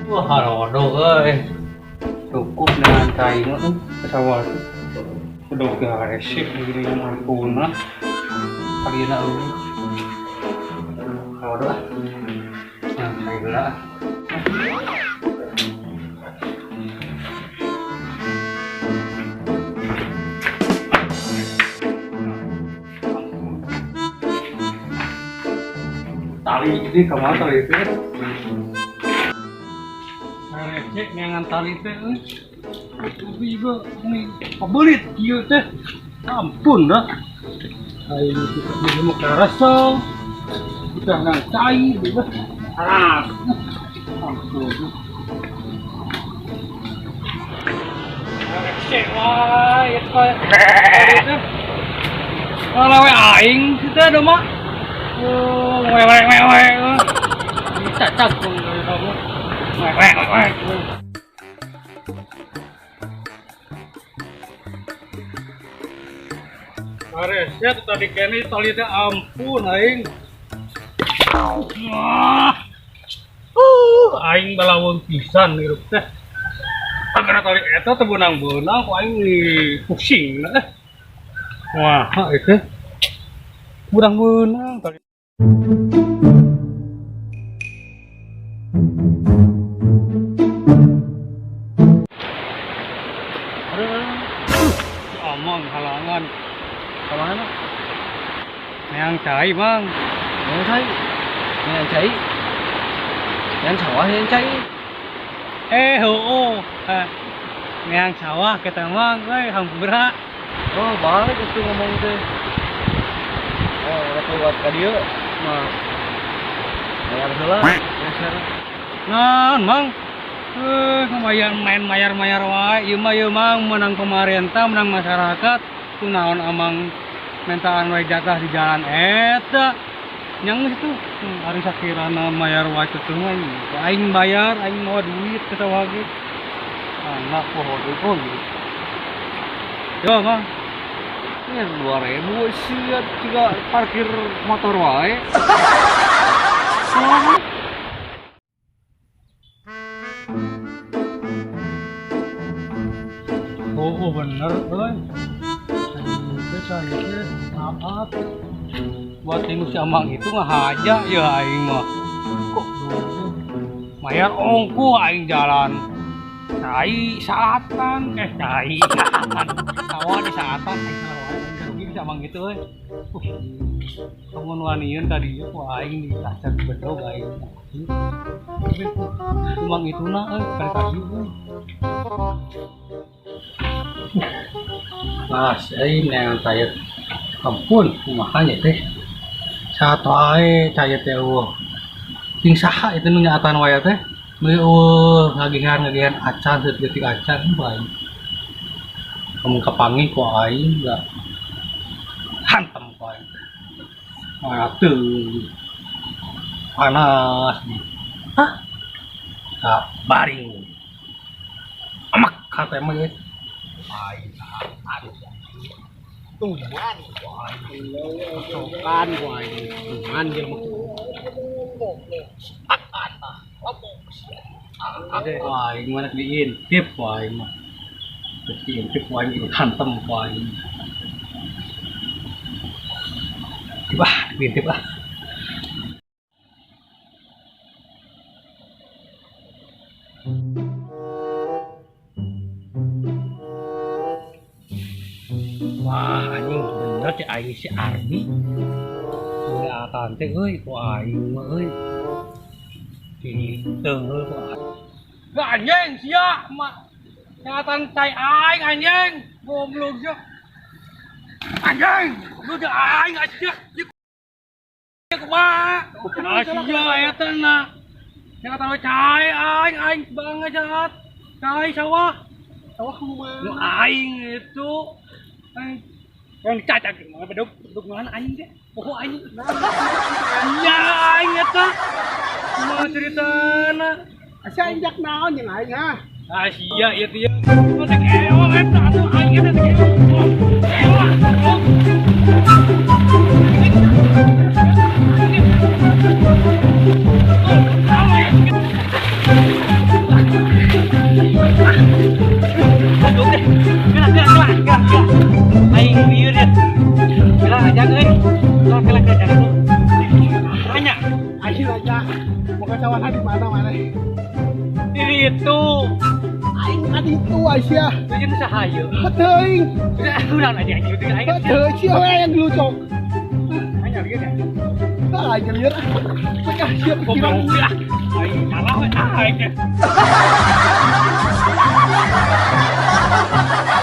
Wah, harodo euy. Cukup dengan cai mah euy, ke sawah teh. Udah ge hese gini ampun lah. Kalina euy. Harodo ah. Nah, cai heula ah. Tali ini kemana tali itu? Recek neangan tali teh euy. Tapi juga ini pabelit kieu teh. Ampun dah. Aing kita beli mau kerasa. Kita nang cai juga. Ah. Ampun. Recek wae eta tali teh. Kalau we aing kita do mah. Oh, we we we we. Cacak kamu. We we we. Aresnya tadi kene tali teh ampun aing. Wah. Aing balawang pisan hirup teh. Karena tali eta teu beunang-beunang ku aing pusing teh. Wah, itu beunang-beunang tali. Amang halangan. Kemana? Neang cai, Bang. Neang cai. Neang cai. Neang sawah neang cai. Heueuh. Neang sawah kita Mang euy hampura. Oh, balik itu ngomong teh. Oh, udah keluar ka dieu mah. Bayar heula, geser. Naon, Mang? Lumayan main mayar-mayar wae. Ieu mah ieu Mang menang pemerintah, menang masyarakat. Kunaon amang mintaan wae jatah di jalan eta. Nyang itu ari sakirana mayar wae teu mah aing bayar, aing mawa duit ke sawah ge. Anak poho deui oh gitu. Yo, Mang. Ini 2000 sih juga parkir motor wae. Oh, bener euy. Teh saya teh maaf. Buat tengok si Amang itu ngahaja ya aing mah. Kok mayar ongko aing jalan. Cai saatan, cai saatan. Sawah di saatan aing salah wae aing rugi si Amang gitu euy. Kamu wanian tadi ku aing ditacar bedog aing. Amang itu na euy kali tadi euy. Mas, aing neangan saya. Ampun, kumaha nya teh. Satu ae caya teh eueuh. Ting saha itu nu nyaatan wae teh. Meuli eueuh ngagihan-ngagihan acan seutik-seutik acan bae. Kamu kapanggih ku aing da hantem ku aing. Atuh. Panas. Hah? Ka baring. Amak kata mah geus. Aing aduh. Tuhan, sokan ku aing. Tuhan jelema. Akan tah. Wah, aing mah diintip ku aing mah. Diintip ku aing hantem ku aing. Wah, diintip ah. Wah, anjing bener cek aing si Ardi. Kelihatan teh euy ku aing mah euy. Diteung euy ku aing. Gak anjing sia mak. Kelihatan cai aing anjing. Goblok sia. Anjing, lu teh aing aja. Ieu kumaha? Ah sia eta na. Kelihatan we cai aing aing banget jahat. Cai sawah. Sawah kumaha? Nu aing itu. Yang cacat mah bedog bedog mana aing teh? Poho aing. Ya aing eta. Kumaha ceritana? Asa injak naon jeung aing ha? Ah sia ieu teh. Mun teh keong eta atuh aing eta teh keong. Keong. Aduh deh. Gerak, gerak, gerak, gerak, gerak. Aing lieur ya. Gerak aja euy. Gerak, gerak, gerak, jangan lu. Tanya. Aing nanya, mau kacawana di mana mana? Di itu. Aing ka ditu Aisyah. Tujuan saha ieu? Teuing. Udah, udah aja aja udah aing. Teuing sia we yang dulu cok. Hanya lieur ya. Ah, aing lieur ah. Pecah sia pikiran. Goblok ah. Aing salah we ah aing teh.